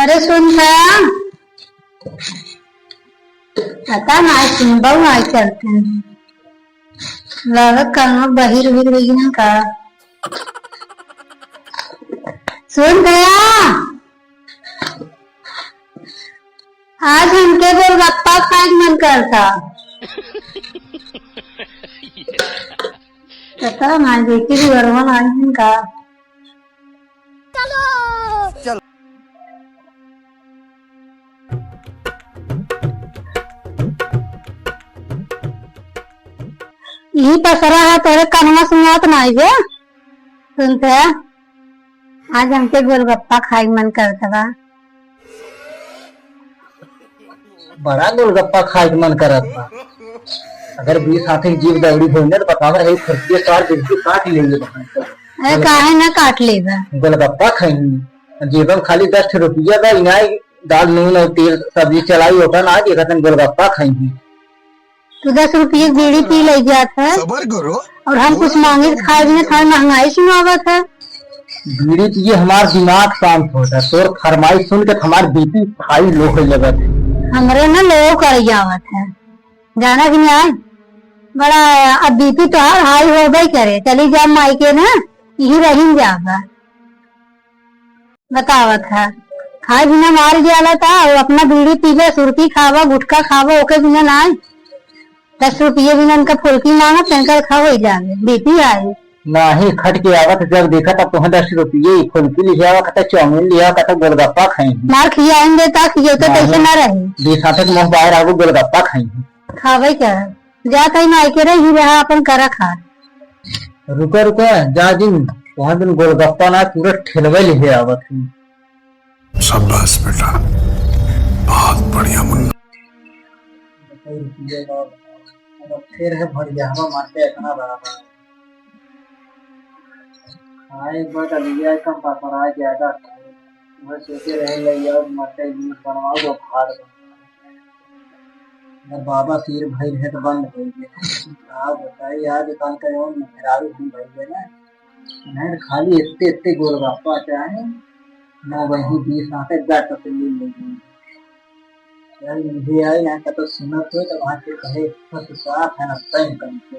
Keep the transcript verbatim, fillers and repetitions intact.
अरे सुन त, पता ना सुनबा, आज चलते हैं। लागत कहाँ बहिर उहिर हुई है का। सुन गया, आज हमके गोलगप्पा खाए के मन करता। पता ना, देखी भी घरवा आई है का। चलो। यही पसरा है, तोरे कनवा सुनात नाई बे। सुनते हैं, आज हमके गोलगप्पा खाए के मन करत बा। बड़ा गोलगप्पा खाए के मन करत बा। अगर बीस हाथे की जीभ दौड़ी होई ना, तो बतावा, एक फुर्तिये सार बिल्कुल काट लेंगे। अरे, काहे ना काट लेबा? गोलगप्पा खाई, जेबम खाली दस ठे रुपया बा, इनाई दाल, नून और तेल, सब्जी चलाई होता ना, आज एक दिन गोलगप्पा खाई। तू दस रुपये बीड़ी पी ले जात है। सबर करो। और हम कुछ मांगे तो खाए भी ना, थारे महंगाई सुनावत है। बीड़ी पिए हमार दिमाग शांत होता है, तोर फरमाइश सुन के हमार बीपी हाई लो हो जावत है। हमरे ना लो कर जावत है, जाना कि नहीं आए? बड़ा अब बीपी तोहार हाई होबे करे, चली जा माई के ना, यही रही जाबा। बतावत है, खाए बिना मार जाला ता, वो अपना बीड़ी पीबे, सुरती खावा, गुटखा खावा, ओके बिना नाय। दस रुपये बिना उनका फुल्की मांगा, तेनकर खावो ही जावे, बीपी आई। नाही, खट के आवत जब देखा तब तुहें दस रुपये ही फुल्की लिहे आवा, कहता चाउमीन लिहे आवा, कहता गोलगप्पा खाई। मार खियाइन दे ता, खियो तो नाही। कैसे ना रही। बीस हाथे के मुंह बाहर आगो गोलगप्पा खाई। खावे क्या है? जा तई माई के रही रहा, अपन करा खा। रुका, रुका, जा जिन, वहाँ दिन गोलगप्पा ना पूरा ठेलवे लिहे आवत ही। शाबाश बेटा, बहुत बढ़िया मुन्ना। फिर है भरिया हवा मारते इतना बड़ा बड़ा। हाँ, एक बार का लिया कम पापड़ आ ज्यादा। वह सोचे रहे ले यार मरते ही बनवाओ वो खाद। अगर बाबा सिर भइल है तो बंद हो गया। का बताई यार, दुकान का जौन मेहरारू हम भइल है ना, उन्हें खाली इतने इतने गोलगप्पा चाहे, ना वही बीस आते गाट पे ले ले गए। यार मुझे आई ना तो सुनत हो तो वहाँ से कहे बस साफ है ना तय करके।